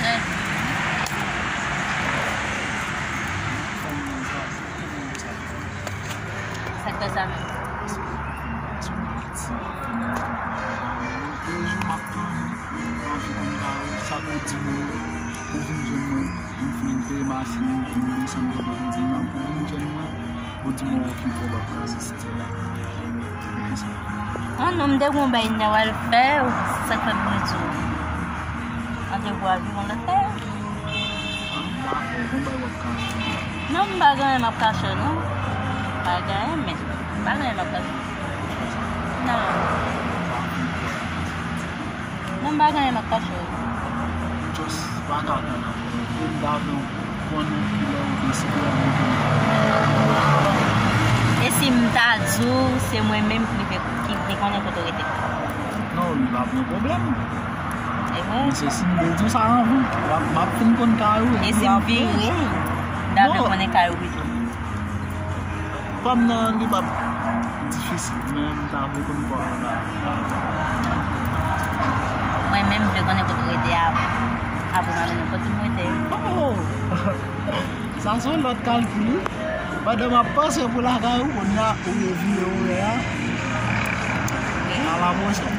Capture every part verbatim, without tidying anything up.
Sa k fè sa menm? Chak ou di mwen, ou vin jwenn mwen, m fin peye machin, m vin desann depi jodi a, pou vin jwenn mwen, ou di mwen, ok, pwoblèm nan egziste la. Ah non, m te gon bay m te pral fè, sa k fè m redi w. Randevou a vin yon lòt bagay. Non, m pa gen anyen m ap kache w, non. M pa gen anyen, men m pa gen anyen m ap kache w. Non. Non, m pa gen anyen m ap kache w. Just pa ka konn. E m ta vle w konnen kilè ou deside ap mete m. E si m ta di w, se mwen menm ki vle, ki vle konnen kote w rete? Non, li pa gen pwoblèm. E vre? Men se si m vle di w sa anvan, m ap, m ap fin konn kay ou. E si m vire, m ta vle konnen kay ou pito. Kòm nan li p ap difisil, men m ta vle konn kò a la. Mwen menm, m vle konnen kote w rete a, apre m ap vin kote m rete. Oh! Sa se yon lòt kalkil, wi. Pandan m ap panse pou lakay ou, kounye a, ou revire orè a. Wi. A la pwochèn.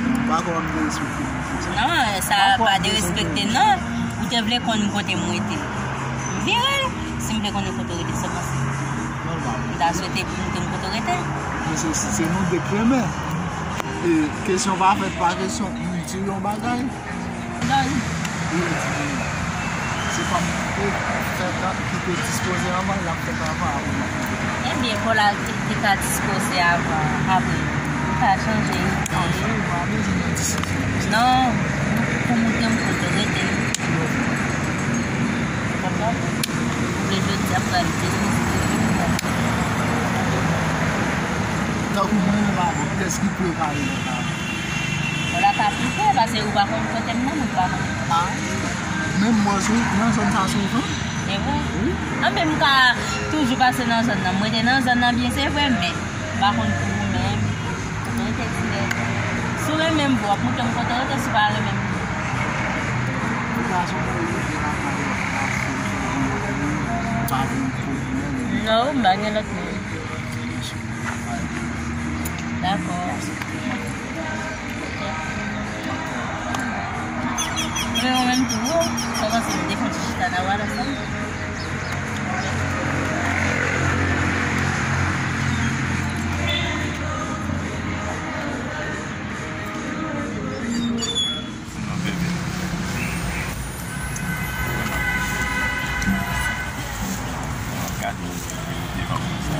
M pa kwè m derespekte moun konsa. Non, sa pa derespekte, non. Ou te vle konn kote m rete. M vire l. Si m vle konnen kote w rete, sa panse. Nòmal. M ta swete pou m konn kote w rete. Men se, se nou de ki renmen. E kesyon pa fèt pa kesyon. M di w yon bagay. Dòmi. Wi, di m. Se pa m ki te fè ta, ki te dispoze anvan, l ap fèt anvan, apre m ap fèt. Ebyen, fò l te, te ka dispoze avan, apre. Ou ka chanje ide. Non, chanje, pa bezwen nan disizyon. Non, pou montre m kote w rete. Ou konprann? Ou vle jodi a pral derespekte. Tankou mwen menm avè w, kiyès ki pre kare nan kay la? Ou la ka plite, paske ou pa konn kote m nan, ou pa konn. Ah, menm mwen sou, nan zòn sa souvan. E vre? Wi. An, men m ka toujou pase nan zòn nan. Mwen te nan zòn nan byen, se vre, men m pa konn pou ou menm. Mwen te di, si w renmen m, w ap montre m kote w rete, si w pa renmen m. Ou pa sou mwen, ou pa pale, w ap pase, w pa gen pwoblèm. Non, m pa gen lòt moun. Dakò. Men ou menm tou, ou kòmanse defann ti chita nan wal ansanm. Sinon, bebe. Mwen ap gade w, se verite pa konn sa.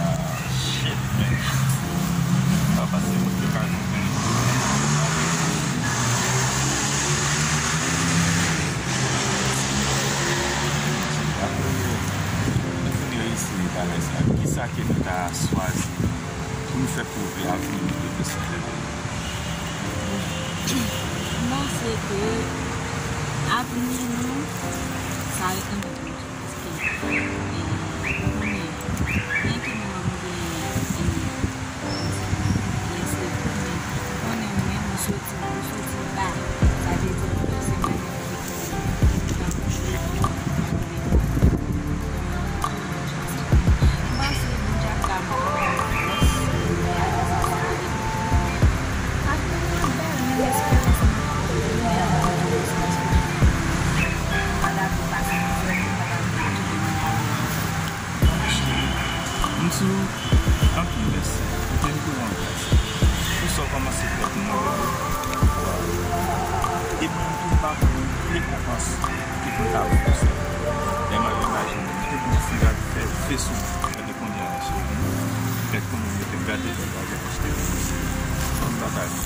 Ah, shit, man. Papa, se mwen ki ka konprann. Apre nou fin reyisi bagay sa, kisa ke nou ta swazi pou nou fè pwouve avni nou de peyi sa? M panse ke avni nou, sa ret nan men nou. Paske, e, ou konnen, byen ke nou an nou gen, e, kòmsi, blese tou, men ou konnen ou menm ou soti, ou soti ba, sa vle di ou se mwen menm ki gen nan bouch ou, m panse Bondye ap ba mwen fòs, e, sa fè mwen bèl, men espere se mwen ki gen mèt mwen, paske m pa dakò pase mizè, m pa dakò. M di w anpil mèsi, men m tou rann mèsi pou sa w kòmanse fè pou mwen, bebe. E mwen menm tou, m pa konn rekonpans ki pou m ta ofri w sa. Lè m ap imajine m te gon ti rad fè dife sou mwen, gade kounye a, cheri. Gade kounye a, m mete m gade lè m pa gen achte pou mwen. Sa m ta ka di.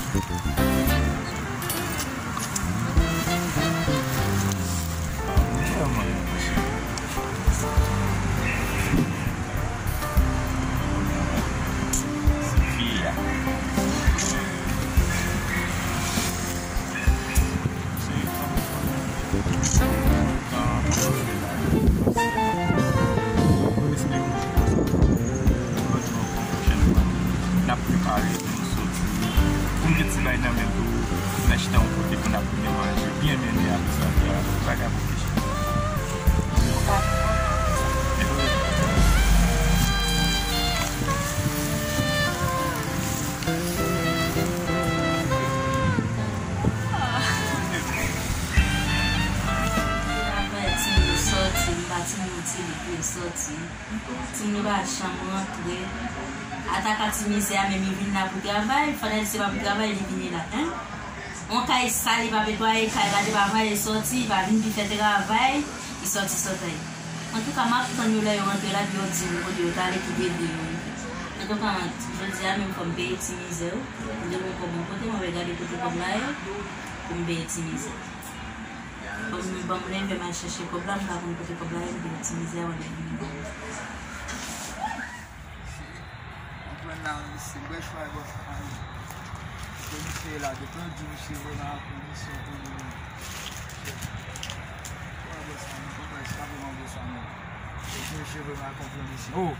N ap prepare pou nou soti. Pou m gen ti bay nan men m tou, n a chita yon kote. Moun ap vin manje byen mennen ak sa, sa, bagay pou kichon. Apre ti moun yo sòti, m pa ti moun yo ti moun yo sòti. Ti moun yo pa janm rantre. Ataka ti mizè a, menm li vin la pou travay, fò l se pa pou travay, li vini la, en? On kay sal, li pa netwaye kay la, li pa voye sòti, li pa vin pou fè travay, li sòti sòtay. Antouka, m ap tann yo lè yo rantre la, pou yo di m kote yo t ale, ki degrè yo rive. Antouka, jodi a menm, fò m peye ti mizè yo. M te gen kòb yon kote, m ap gade kote kòb la ye, pou m peye ti mizè. Ban m, ban m leve m al chèche kòb la, m pa konn kote kòb la ye, m peye ti mizè a, w ap vin ban m. Mwen la, misye, bwè chwa bò sa a. Kote misye ye la, depi yon di misye vrèman ap pran misyon pou li menm. Wè bò sa, mwen konprann, se pa vrèman bò sa, non. Depi misye vrèman ap pran misyon. Oh!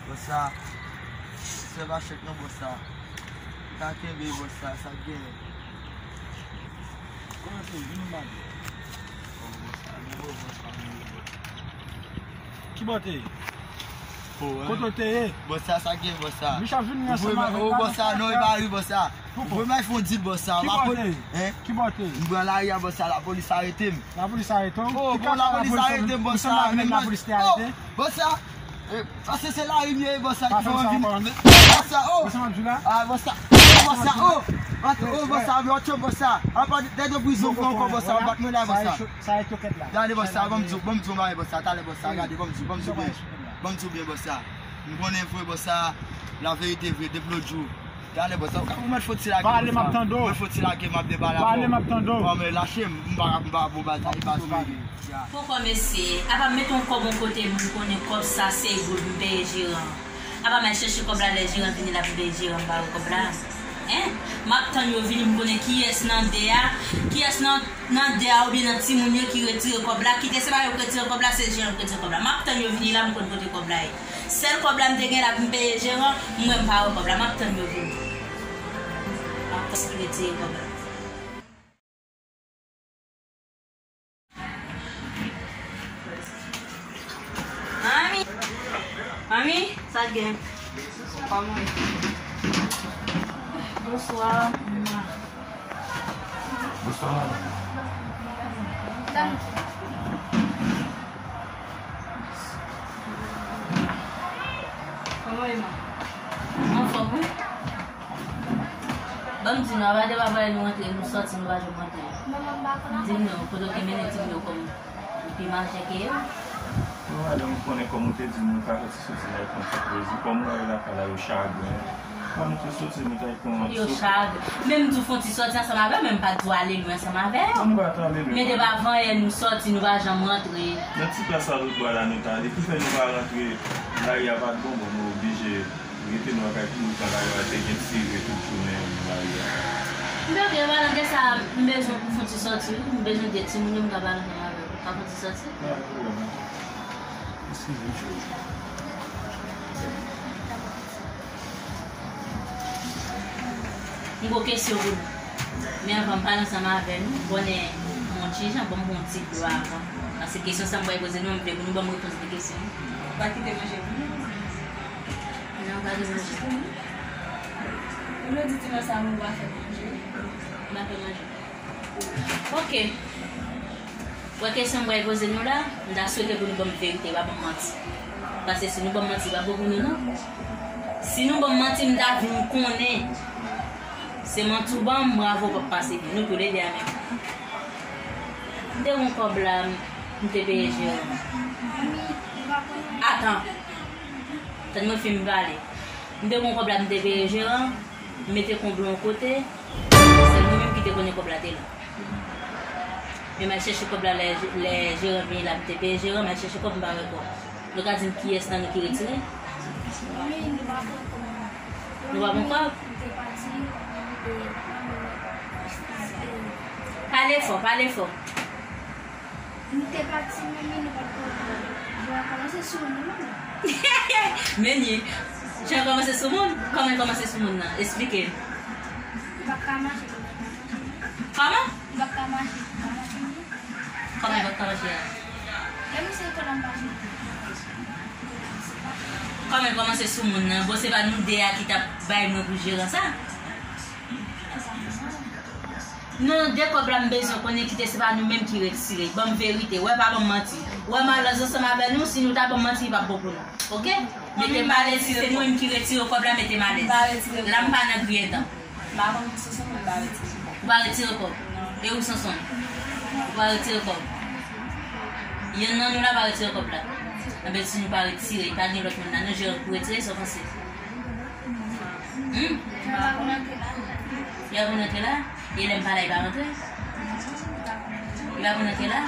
Bò sa, se pa chèk non, bò sa. Ou ta kenbe bò sa, sa k genyen. Kòman se vin ou mande? Oh, bò sa, nou bò sa, nou bò sa. Ki bò te ye? Kote w te ye? Bò sa, sa gen bò sa. Micha vin ansanm avèk la. Bò sa, non, e pa ri bò sa. Ou vre may fon dil bò sa. Ki bò te ye? Ki bò te ye? M pran lari a bò sa, lapolis arete m. Lapolis arete w? Oh, bon, lapolis arete m bò sa. Menm lapolis te arete? Bò sa. Paske se lari m ye, bò sa ki fè m vin. Bò sa, oh. Ah, bò sa. Bò sa, oh. Bò sa, oh, bò sa, bò sa. Apa dèyè prizon m pran ankò bò sa, bat mwen la bò sa. Sa e tokèt la. Gade bò sa, ban m di w, ban m di w yon bagay bò sa, talè bò sa, gade, ban m di w, ban m di w byen. Ban m di w byen bò sa. M konnen vre bò sa, laverite vre, depi lòt jou. Talè bò sa, ou ka pran mèt foti lage bò sa. Pale, m ap tande w. Mèt foti lage, m ap debale avè w. Pale, m ap tande w. Bon, men lache m, m pa, m pa bon bagay, baz mwen. Poko mesye, apa m mete yon kòb yon kote, m konnen kòb sa se goud, m peye jeran. Apa m al chèche kòb la, lè jeran vini la, m peye jeran, m pa wè kòb la. Hein? M ap tann yo vini, m konnen kiyès nan de a, kiyès nan, nan de a oubyen nan timoun yo ki retire kòb la. Kite se pa yo k retire kòb la, se jeran k retire kòb la. M ap tann yo vini la, m konn kote kòb la ye. Sèl kòb la m te gen la pou m peye jeran, m wè m pa wè kòb la. M ap tann yo vini. M ap tann ki retire kòb la. Manmi! Manmi! Sa k gen? Kòman w ye? Bonswa. Bonswa, madanm. Kòman w ye, man? Anfòm, wi. Ban m di nou, apa de pa vwayè nou rantre, nou sòti, nou pa janm rantre. Di m non, kote w te mennen timoun yo kòm ou pi majè ke yo? Bon, madanm, ou konnen kòm ou te di m, nou ka soti soti la, pran ti plezi. Kòm ou wè lakay la, yo chagren. Kòm nou te soti, nou t al pran yon ti. Yo chagren. Men m di w fè yon ti sòti ansanm avè m, men m pa t di w ale lwen ansanm avè yo. Bon, nou pa t ale lwen. Men depi avan yè nou sòti, nou pa janm rantre. Nan ti plas sa lòt bò la, nou t ale. Ki fè nou pa rantre, lari a pa t bon, bon, nou oblije rete nan kay pou nou tan lari a te gen sere tout jounen nan lari a. M te gen, palan de sa, m bezwen pou fè yon ti sòti, wi. M bezwen de timoun yo, m ka pale ansanm avè w. Ou ka fè yon ti sòti? Pa gen pwoblèm. Eskize m, cheri. M gon kesyon pou nou. Men anvan m pale ansanm avè nou, m konnen m yon ti jan, bon, m gon ti dlo avan. Paske kesyon sa m pral poze nou, m vle pou nou ban m repons de kesyon. Ou pa kite manje pou nou? Non, pa gen manje. Ou nou di ti mwen sa nou pa fè manje. M pa fè manje. Ok. Wè kesyon m pral poze nou la, m ta swete pou nou ban m verite, pa ban m manti. Paske si nou ban m manti, pa bon pou nou, non. Si nou ban m manti, m ta vin konnen. Se manti w ban m, bravo p ap pase byen. Nou toulede a menm. M te gon kòb la, m te peye jeran. Atan. Tann mwen fin pale. M te gon kòb la, m te peye jeran. M mete kòb la yon kote. Se nou menm ki te konnen kòb la te la. Men m al chèche kòb la, lè, lè jeran vini la, m te peye jeran, m al chèche kòb, m pa wè kòb. Nou ka di m kiyès nan nou ki retire? Wi, nou pa pran kòb la. Nou pa pran kòb? Nou te pati, nou te, pale fò, pale fò. Nou te pati, men nou pa t pran kòb. Jan kòmanse sou moun. Men li, jan kòmanse sou moun? Kòman l kòmanse sou moun nan? Esplike n. Li pa t ka mache, li pa t ka mache. Kòman? Kòman e kòmanse a? Kòman e kòmanse sou moun nan? Bon, se pa nou de a ki t ap bay mwen pou jeran sa? Non, de kòb la m bezwen konnen kite se pa nou menm ki retire. Ban m verite. Wè, pa ban m manti. Wè, m alèz ansanm avè nou, si nou ta ban m manti, li p ap bon pou nou. Oke? Mete m alèz, si se nou menm ki retire kòb la, mete m alèz. La, m pa nan griyen dan. M pa konn pou Sonson, men m pa retire. Ou pa retire kòb? E ou, Sonson? Ou pa retire kòb? Yonn nan nou la pa retire kòb la? Anben, si nou pa retire, pa gen lòt moun la, non, jeran pou retire, sa w panse? Hmm? Li pa konn antre la. Li pa konn antre la? E lè m pa la, li pa rantre? Li pa konn antre la?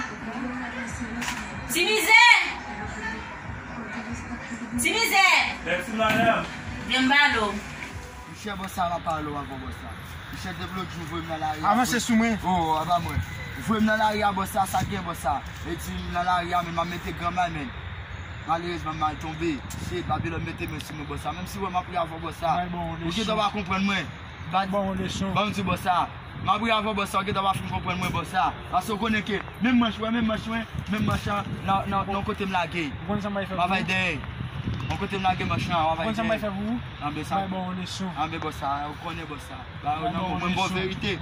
Ti Mizè! Ti Mizè! Mèsi, madanm. Vin m pale w. Monchè, bòs sa pa pale w avan bòs sa. Monchè, depi lòt jou voye m nan lari a. Avanse sou mwen. Oh, a pa mwen. Voye m nan lari a bòs sa, sa gen bòs sa. E di m nan lari a, men m ap mete granmay, men. Malerezman, m al tonbe. Shit, Babilòn mete men sou mwen bòs sa. Menm si w wè m ap ri avan bòs sa. Ou gentan pa konprann mwen. Ban m di bòs sa. M ap ri avan bòs sa, ou gentan pa fin konprann mwen bòs sa. Paske w konnen ke menm manch, wè, menm manch mwen, menm manch an, nan, nan, nan kote m lage. M ap bay dèyè. Nan kote m lage manch lan, m ap bay dèyè. Anben sa. Anben bòs sa, ou konnen bòs sa. Ba yo nan mwen, mwen bon verite.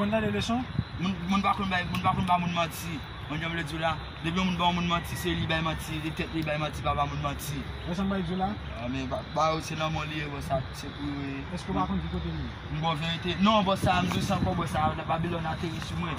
Moun, moun pa konn bay, moun pa konn ba moun manti. Mwen jan m vle di w la, depi yon moun ba yon moun manti, se li bay manti, li tèt li bay manti, pa ba moun manti. Wè sa m bay di w la? Ah, men ba, ba yo se nan mwen li ye, bòs sa, se pou yo ye. Èske w pa konn ki kote li ye? M bon verite. Non, bòs sa, m di w sa ankò, bòs sa, Babilòn ateri sou mwen.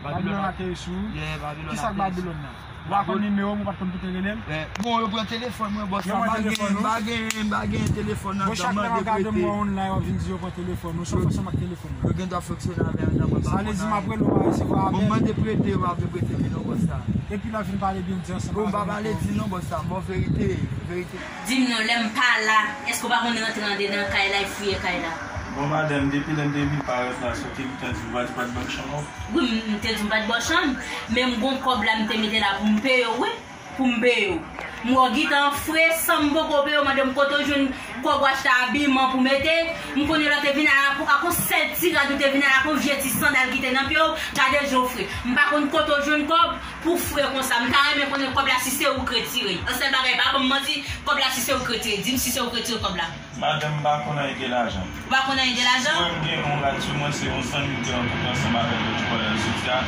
Babilòn ateri sou ou? Yeah, Babilòn ateri sou mwen. Kisa k Babilòn nan? Ou pa konn nimewo m, ou pa t konn pou te rele m? Eh, bon, yo pran telefòn mwen, bòs la, m pa gen, m pa gen, m pa gen telefòn nan dan m, mande prete. Bon, chak lè m ap gade m wè w online, w ap vin di yo pran telefòn ou, sa w fè ansanm ak telefòn nan? Yo gen dwa fonksyone avè l nan mwen, m pa konn anyen. Sa vle di m ap rele w pa resevwa apèl? Bon, m mande prete, yo pa vle prete li non, bòs la. Epi lè w fin pale byen, w di ansanm avè m. Bon, m pa pale di non, bòs la, m bon verite, verite. Di m non, lè m pa la, èske w pa konn rantre andedan kay la e fouye kay la? Bon, madanm, depi lè m te vin parèt la, sa w te gentan di m, ou pa t, pa t ban m chanm non. Wi, m, m te di w m pa t ba w chanm, men m gon kòb la m te mete la pou m peye w, wi, pou m peye w. M wè w gentan fre, san m poko peye w, mande m kote w jwenn kòb w achte abiman pou mete. M konnen lè w te vin la, ak yon sèl ti rad ou te vin la, ak yon vye ti sandal ki te nan pye w, gade je w fre. M pa konn kote w jwenn kòb pou fre konsa. M ta renmen konnen kòb la si se ou k retire. Yon sèl bagay, pa ban m manti, kòb la si se ou k retire. Di m si se ou k retire kòb la. Madanm, m pa konn anyen ke lajan. Ou pa konn anyen de lajan? Si w wè m gen yon rad sou mwen, se yon zanmi m te rankontre ansanm avè l lòt jou pandan l soti a.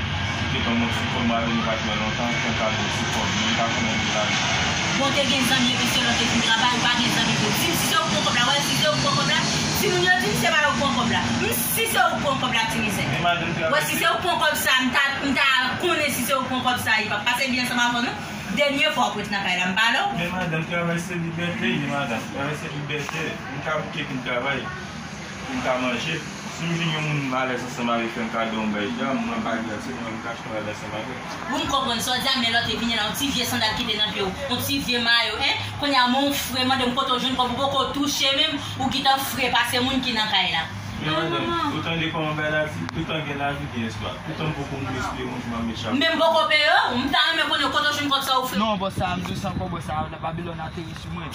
Li te ban m yon ti kòb, m avè l nou pa t wè lontan, te yon kado ti kòb, men m pa konn anyen de lajan. Bon, te gen zanmi epi se lè w te fin travay, ou pa gen zanmi vre. Di m si se ou k pran kòb la, wè, si se ou k pran kòb la, timoun yo di m se pa yo k pran kòb la. M, si se ou k pran kòb la, ti mizè. Men madanm, travay. Wè, si se ou k pran kòb sa, m ta, m ta konnen si se ou k pran kòb sa, li p ap pase byen ansanm avè w non. Dènye fwa w ret nan kay la, m pale w. Men madanm, travay se libète, wi madanm. Travay se libète. M ka bouke vin travay. M ka manje. Si m jwenn yon moun m alèz ansanm avè l, fè m kado yon bagay, dja, mwen pa gratis, mwen m ka achte yon bagay ansanm avè l. Wi, m konprann sa w di a, men lè w te vini la, yon ti vye sandal ki te nan pye w, yon ti vye mayo, en? Kounye a, men w fre, mande m kote w jwenn kòb, ou poko touche menm, ou gentan fre pase moun ki nan kay la. Men madanm, ou tande kòman bagay la di, toutan gen lavi, gen espwa. Toutan m poko mouri, espere yon jou m ap met chapo. Men m poko peye w, m ta renmen konnen kote w jwenn kòb sa ou fè. Non, bòs sa, m di w sa ankò, bòs sa, Babilòn ateri sou mwen.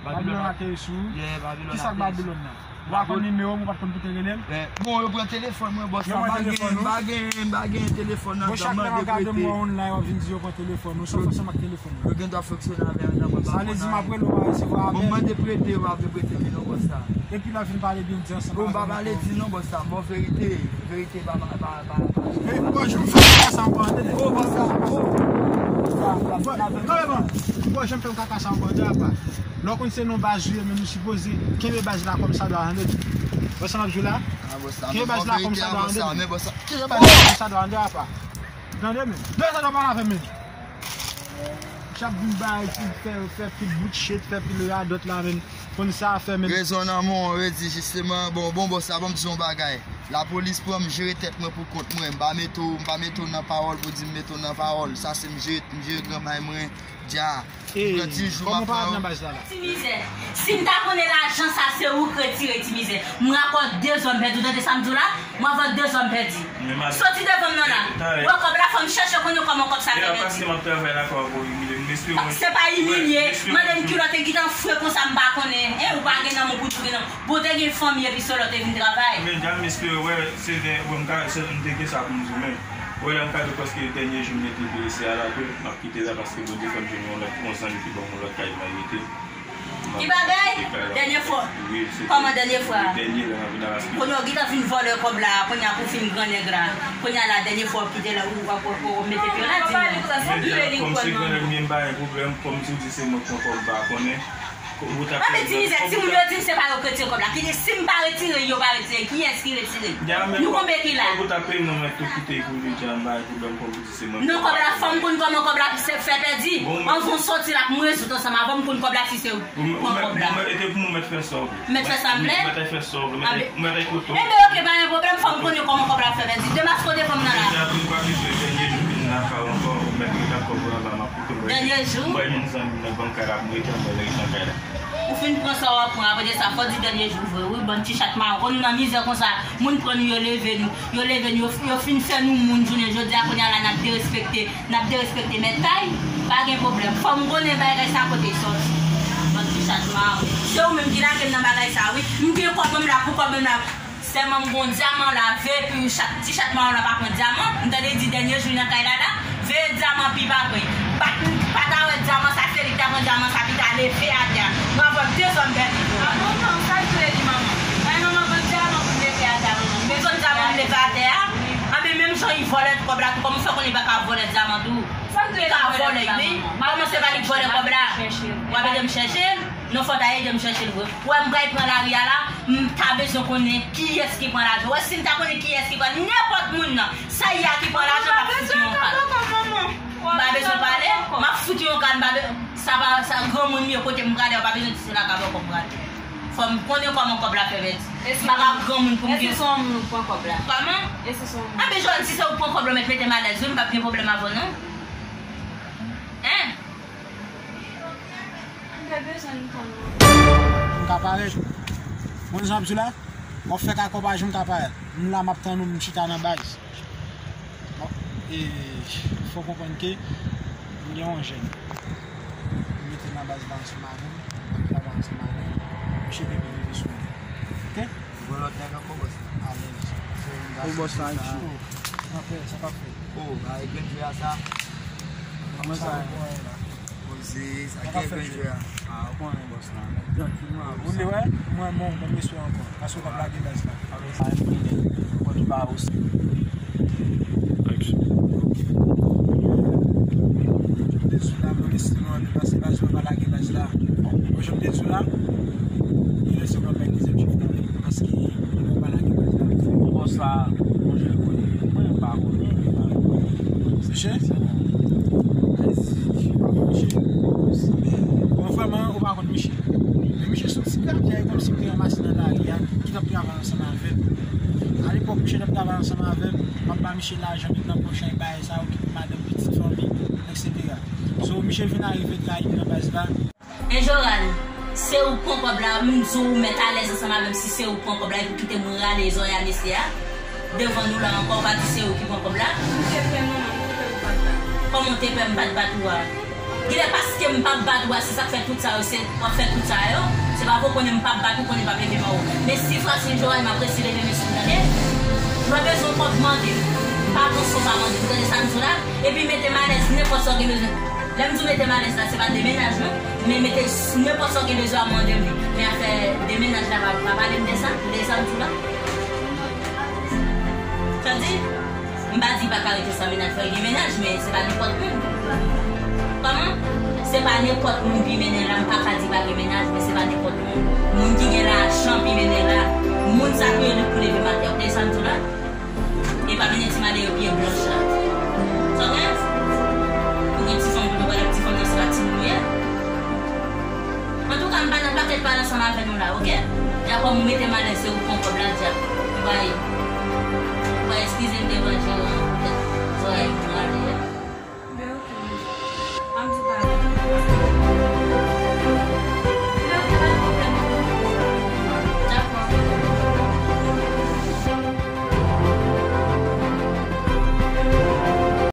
Babilòn ateri sou ou? Yeah, Babilòn ateri sou mwen. Kisa k Babilòn nan? Ou pa konn nimewo m, ou pa t konn pou te rele m? Eh, bon, yo pran telefòn mwen, bòs sa, m pa gen, m pa gen, m pa gen telefòn nan dan m, mande prete. Bon, chak lè m ap gade m wè w online, w ap vin di yo pran telefòn ou, sa w fè ansanm ak telefòn nan? Yo gen dwa fonksyone avè l nan mwen, m pa konn anyen. Sa vle di m ap rele w pa resevwa apèl? Bon, m mande prete, yo pa vle prete li non, bòs sa. Epi lè w fin pale byen, w di ansanm avè m. Bon, m pa pale di non, bòs sa, m ba w verite, verite pa, pa, pa, pa. Ey, bò, janm fè m kaka sa ankò, tande. Oh, bòs sa, oh. Bò, kanpe, bò. Bò, janm fè m kaka sa ankò, tande, apa. Lè w konn se nan baz ou ye, men nou sipoze kenbe baz la kòmsadwa, tande. Wè sa m ap di w la? Kenbe baz la kòmsadwa, tande. Kenbe baz la kòmsadwa, tande, apa. Tande, men. Tande sa w pale avè m, men. Chak vin bay, fè, fè pil bout shit, fè pil radòt la, men. Konn sa fè, men. Rezon nan men w, redi, jisteman, bon, bon, bòs la, ban m di w yon bagay. Lapolis pran m jere tèt mwen pou kont mwen. M pa mete w, m pa mete w nan pawòl pou di m mete w nan pawòl. Sa se m jere, m jere granmay mwen, dja. M pran ti jou m ap pran yo. Ti mizè, si m ta konnen lajan sa se ou k retire, ti mizè, m rakò de zò m pèdi, w tande sa m di w la? M avè w de zò m pèdi. Soti devan m nan la. Wè kòb la, fò m chèche konnen kòman kòb sa te pèdi. Paske m ap travay la, kòb ou imilye m, mesye. Se pa imilye. Mande m kilòt e gentan fre konsa m pa konnen. En, ou pa gen nan men w pou di w gen nan. Bon, te gen fanmi epi se lè w te vin travay. Men dam, espere wè, se gen, wè m ka, se, m te gen sa pou m di w menm. Wè la m ka di w paske dènye jou m rete Belize a la tou, m ap kite la paske Bondye fè m jwenn yon lòt, yon zanmi ki ban m yon lòt kay pou m al rete. Ki bagay? Dènye fwa. Wi, se Kòman dènye fwa? Dènye lè m ap vin la paske Kounye a w gentan fin vòlè kòb la, kounye a pou fin grannèg la. Kounye a la, dènye fwa w kite la, ou, ou, ou, ou mete pye w la, di m non. Men di a, kòm se grannèg m ye, m pa gen pwoblèm, kòm si w di se mwen k pran kòb, m pa konnen. Anben ti mizè, timoun yo di m se pa yo k retire kòb la. Kite, si m pa retire, yo pa retire. Kiyès ki retire? Nou konbyen ki la? Kòb ou t ap peye m nan men tou kite pou jodi a, m pa gen pwoblèm kòb ou di se mwen. Non, kòb la, fò m konn kòman kòb la fè pèdi. Anvan w soti la, pou m rezoud ansanm avè w, m konn kòb la si se ou k pran kòb la. Mèt fè sa w vle. Mèt fè sa m vle? Mèt fè sa w vle. Mèt fè sa w vle. Enben, oke, pa gen pwoblèm, fò m konnen kòman kòb la fè pèdi. Demaske w te pran m nan la. Deja, tou m pa bezwen dènye jou vin nan kay ou ankò, ou mèt rete ak kòb ou anba m ap koute m. Dènye jou? Mwen, yon zanmi m nan bank la, m rete anba, rete nan kay la. Ou fin pran sa w ap pran, apre de sa, fò w di dènye jou vre, wi, bann ti chat mawon. Kon nou nan mizè konsa, moun pran nou, yo leve nou, yo leve nou, yo, yo fin fè nou moun jounen jodi a, kounye a la, n ap derespekte, n ap derespekte mèt kay, pa gen pwoblèm. Fò m konnen bagay sa kote l sòti. Bann ti chat mawon. Se ou menm ki lage m nan bagay sa, wi. M gen kòb, m la pou kòb, m la. Sèlman m gon dyaman lave, epi chat, ti chat mawon la pa pran dyaman. M tande di dènye jou li nan kay la la, veye dyaman pi pa pre. Pa t, pa ta wè dyaman sa, se li ki ta pran dyaman sa, pi ta leve atè a. Mwen avè w de zòn pèdi. A bon, non, sa l vle di, manman? Bay manman vann dyaman pou l leve atè a, manman. De zòn dyaman m leve atè a. Anben, menm jan li vòlè kòb la tou, kòman w fè konnen li pa ka vòlè dyaman tou? Li ka vòlè, wi. Kòman se pa li k vòlè kòb la? W ap ede m chèche l? Non, fò w ta ede m chèche l vre. Ou wè m pral pran lari a la, m ta bezwen konnen kiyès ki pran lajan. Ou wè, si m ta konnen kiyès ki pran, nenpòt moun nan, sa y a ki pran lajan, m ap fout li yon kal. M pa bezwen pale, m ap fout li yon kal, m pa be-, sa pa, sa granmoun m ye, kote m prale, ou pa bezwen di se la k avè w kòm prale. Fò m konnen kòman kòb la fè pèdi. M pa ka granmoun pou m gen. Èske se yon moun ou pran kòb la? Kòman? Èske se yon moun? Anben, Joanne, si se ou k pran kòb la, ou mèt mete m alèz, wi, m p ap gen pwoblèm avè w, non. Hein? M te bezwen l tann ou. Pou m ka parèt. Ou konn sa m ap di w la? W ap fè kakopaj, m ka parèt. M la, m ap tann ou, m chita nan baz. Bon, e, fò w konprann ke m gen yon jèn. M mete l nan baz la ansanm avè m, m ap travay ansanm avè l. Misye te byen rive sou mwen. Oke? Gon lòt nèg ankò, bòs la. Alèz. Ou bòs la, Richie. Anfè, sa k ap fèt? O, bay grenn jwe a sa. Kòman sa ye? Poze, sa k ap fèt jwe a? A, ou konnen bòs la. Trankilman, ou vle wè? Mwen, bon, bon, mesye ankò. Paske w p ap lage baz la. Amen, sa, mwen, mwen, mwen, mwen, mwen, mwen, Action. Jan m te di w la, mwen mesye mwen anpil paske baz mwen pa lage baz la. Bon, jan m te di w la, li lèse w ap bay dezyèm chif nan men m paske mwen pa lage baz la. Bon, sa, mwen, je le connais. Mwen, m pa konnen, m pa konnen. Misye? Misye. Bon, vrèman, ou pa konn misye. Men misye soti gade kòmsi m te ranmase nan lari a, ki t ap travay ansanm avè m. Alepòk, misye t ap travay ansanm avè m. M ap ba misye lajan, met nan pòch, ay bagay sa yo, ki pou madanm, pitit fanmi, etsetera. So, misye vin arive trayi m nan baz la. Men Joran, se ou k pran kòb la, m di w ou mèt alèz ansanm avè m si se ou k pran kòb la, epi w kite m rale zòrèy a mesye a devan nou la ankò, w pa di se ou ki pran kòb la. M te pè, manman, m te pè pou w pa t bat. Kòman w te pè m pa t bat ou a? Genlè paske m p ap bat ou a, se sa k fè tout sa yo, se w ap fè tout sa yo. Se pa vre, w konnen m p ap bat ou, konnen m p ap leve men w. Men si fwa si m Joran, m ap resi leve men sou m, tande? Lè w bezwen kòb, mande m. Pa pran san w pa mande m, tande sa m di w la? Epi mete m alèz nenpòt sa w gen bezwen. Lè m di w mete m alèz la, se pa de mennaj non, men mete s-, nenpòt sa w gen bezwen ap mande m li. Men afè de mennaj la, pa, pa pale m de sa, de sa m di w la. Tande? M pa di pa ka rete san mennaj, fò l gen mennaj, men se pa nenpòt moun. Kòman? Se pa nenpòt moun pi mennen la, m pa ka di pa gen mennaj, men se pa nenpòt moun. Moun ki gen lajan pi mennen la. Moun sa pou yo lit pou leve maten, w tande sa m di w la? E pa mennen ti malere pye blanch la. Sa w gen? Ou gen ti fanm pou nou pale ak ti fanm nan, se pa timoun ou ye. Antouka, m pa nan pakèt pale ansanm avè nou la, oke? Dakò, m mete m alèz.